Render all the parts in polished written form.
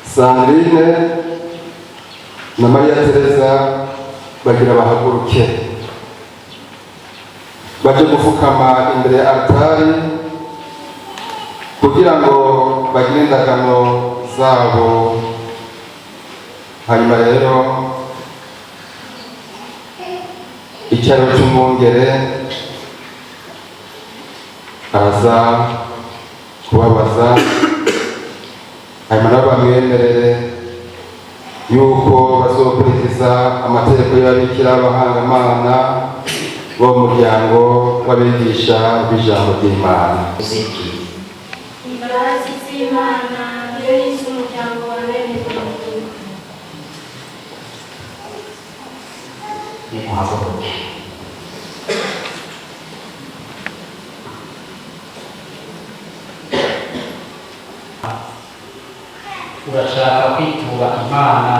Sandrine na Mariya Teresa bagira bahaguruke baje gufukama imbere ya altari kugira ngo bagire indagano zabo. Hanyuma rero icyaro cy'umwungere araza kubabaza, hanyuma nabo bamwemerere yuko bazokurikiza amategeko y'ababikira b'abahangamana bo mu muryango w'abigisha b'ijambo ry'Imana. Muziki. Imbabazi z'Imana niyo y'iz'umuryango wa bene muntu. Nimuhaguruke. Urashaka kwitura Imana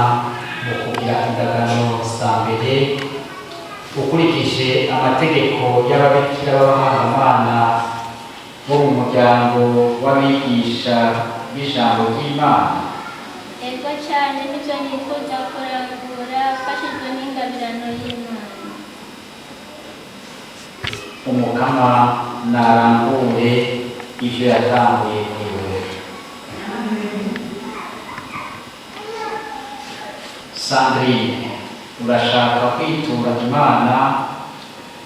mu kugira indagano za mbere ukurikije amategeko y'ababikira b'abahangamana bo mu muryango w'abigisha b'ijambo ry'Imana? Ego cyane, nibyo nifuza kurangura mfashijwe n'ingabirano y'Imana. Umukama narangure ivyo yatanguye kuri wewe. Sandrine, urashaka kwitura Imana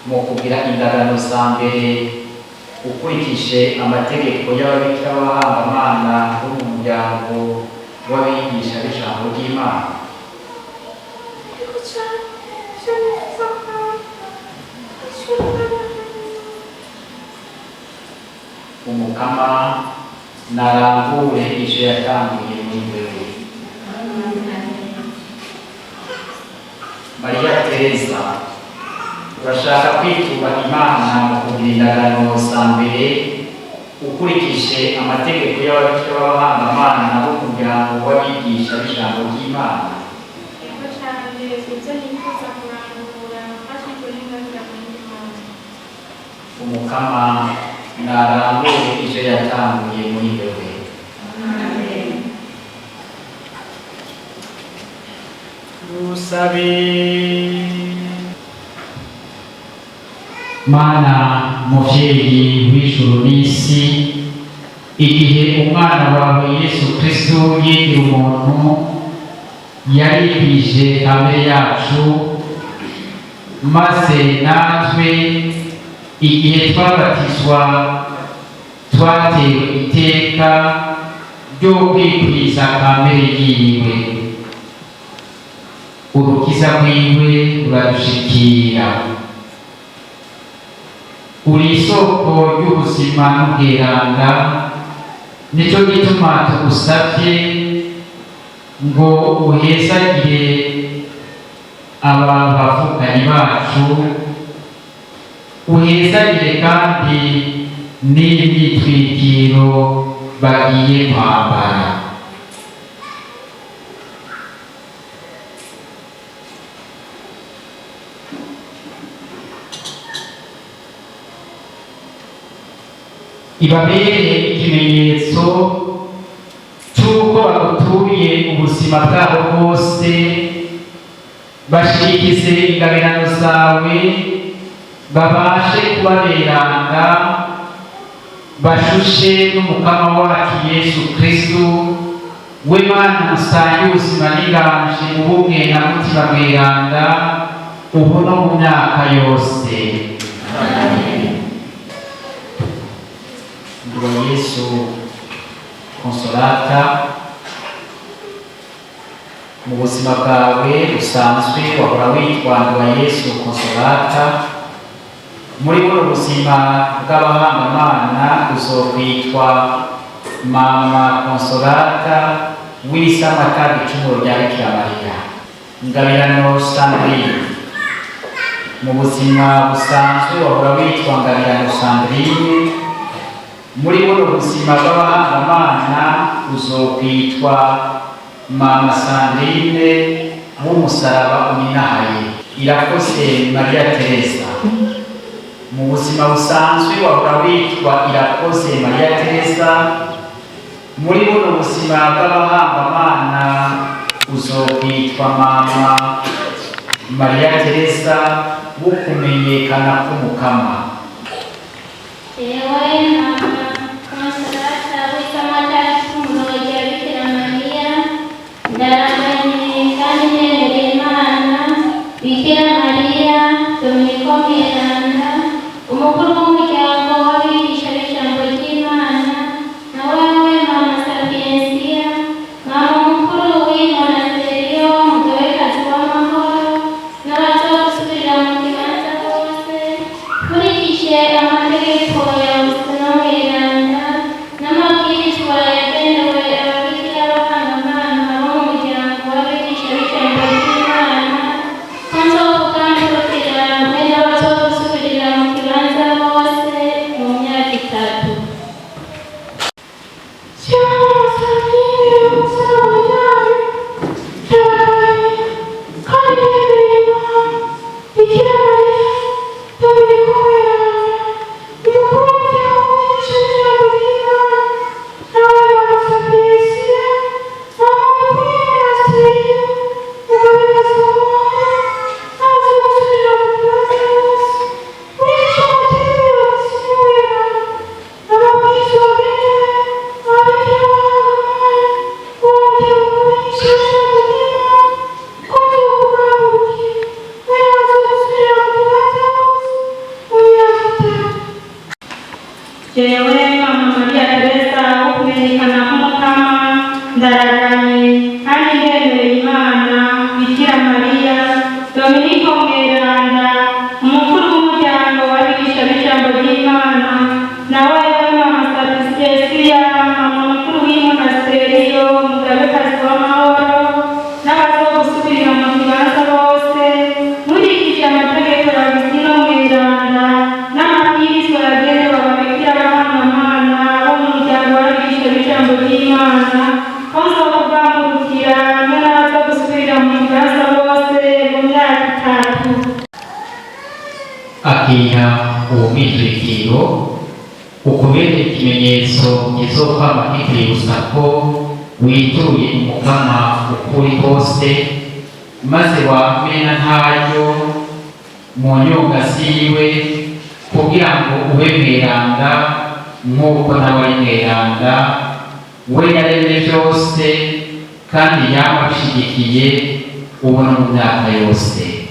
mu kugira indagano za mbere ukurikije amategeko y'ababikira b'abahangamana bo mu muryango w'abigisha b'ijambo ry'Imana? Ego cyane, nibyo nifuza kurangura mfashijwe n'ingabirano y'Imana. Umukama narangure ivyo yatanguye muri wewe. Mariya Teresa, urashaka kwitura Imana mu kugira indagano za mbere ukurikije amategeko y'ababikira b'abahangamana bo mu muryango w'abigisha b'ijambo ry'Imana? Ego cyane, nibyo nifuza kurangura mfashijwe n'ingabirano y'Imana. Umukama narangure ivyo yatanguye muri wewe. Dusabe. Mana muvyeyi w'ijuru n'isi, igihe umwana wawe Yesu Kristo yigira umuntu, yarikwije kamere yacu, maze natwe igihe twabatizwa twatewe iteka ryo kwikwiza kamere yiwe. Urukiza rwiwe ruradushikira. Uri isoko ry'ubuzima n'ubweranda, nicyo gituma tugusabye ngo uhezagire aba bavukanyi bacu, uhezagire kandi n'iyi myitwikiro bagiye kwambara. Ibabere ikimenyetso cy'uko bagutuye ubuzima bwabo bwose, bashikize ingabirano zawe, babashe kubaberanga, bashushe n'umukama wacu Yesu Kristo, we Mana musange ubuzima n'inganji mu bumwe na Mutima Mweranda, ubu no mu myaka yose. Yesu Consolata, mu buzima bwawe busanzwe wahora witwa Yesu Consolata, muri buno buzima bw'abahangamana uzokwitwa Mama Consolata w'isamata icumuro rya Bikira Mariya. Ngabirano Sandrine, mu buzima busanzwe wahora witwa Ngabirano Sandrine, muri buno buzima bw'abahangamana uzokwitwa Mama Sandrine w'umusaraba uminahaye. Irakoze Maria Teresa, Mu buzima busanzwe wahora witwa Irakoze Mariya Teresa. Muri buno buzima bw'abahangamana uzokwitwa Mama Mariya Teresa w'ukumenyekana k'Umukama. Jewe Mama Consolata w'isamata rya Bikira Mariya, ndaraganye kandi nemereye Imana, Bikira Mariya, Dominiko Mweranda, umukuru w'umuryango w'abigisha b'ijambo ry'Imana, na wewe Mama Sapiensia, mama mukuru w'imonasteriyo, mugabekazi w'amahoro, n'abazogusubirira mu kibanza bose, nkurikije amategeko ya Agusitino Mweranda n'amabwirizwa yagenewe ababikira b'abahangamana bo mu muryango w'abigisha b'ijambo ry'Imana, ko nzokugandukira hamwe n'abazogusubirira mu kibanza bose mu myaka 3. Jewe Mama Mariya Teresa wo kumenyekana k'Umukama, ndaraganye kandi ndemereye Imana, Bikira Mariya, Dominiko Mweranda, umukuru w'umuryango w'abigisha b'ijambo ry'Imana, na wewe Mama Sapiensia, mama mukuru w'imonasteriyo, mugabekazi w'amahoro, n'abazogusubirira mu kibanza bose, nkurikije amategeko ya Agusitino Mweranda n'amabwirizwa yagenewe ababikira b'abahangamana bo mu muryango w'abigisha b'ijambo ry'Imana, ko nzokugangurukira hamwe n'abazogusubirira mu kibanza bose mu myaka 3. Akira uwo mwitwikiro ukubere ikimenyetso kizokwama kikwibutsa ko wituye Umukama ukuri hose, maze wamena ntaryo mu nyonga ziwe, kugira ngo ube mweranda nk'uko nawe ari mweranda, we yaremye byose kandi yama abishigikiye ubu no mu myaka yose.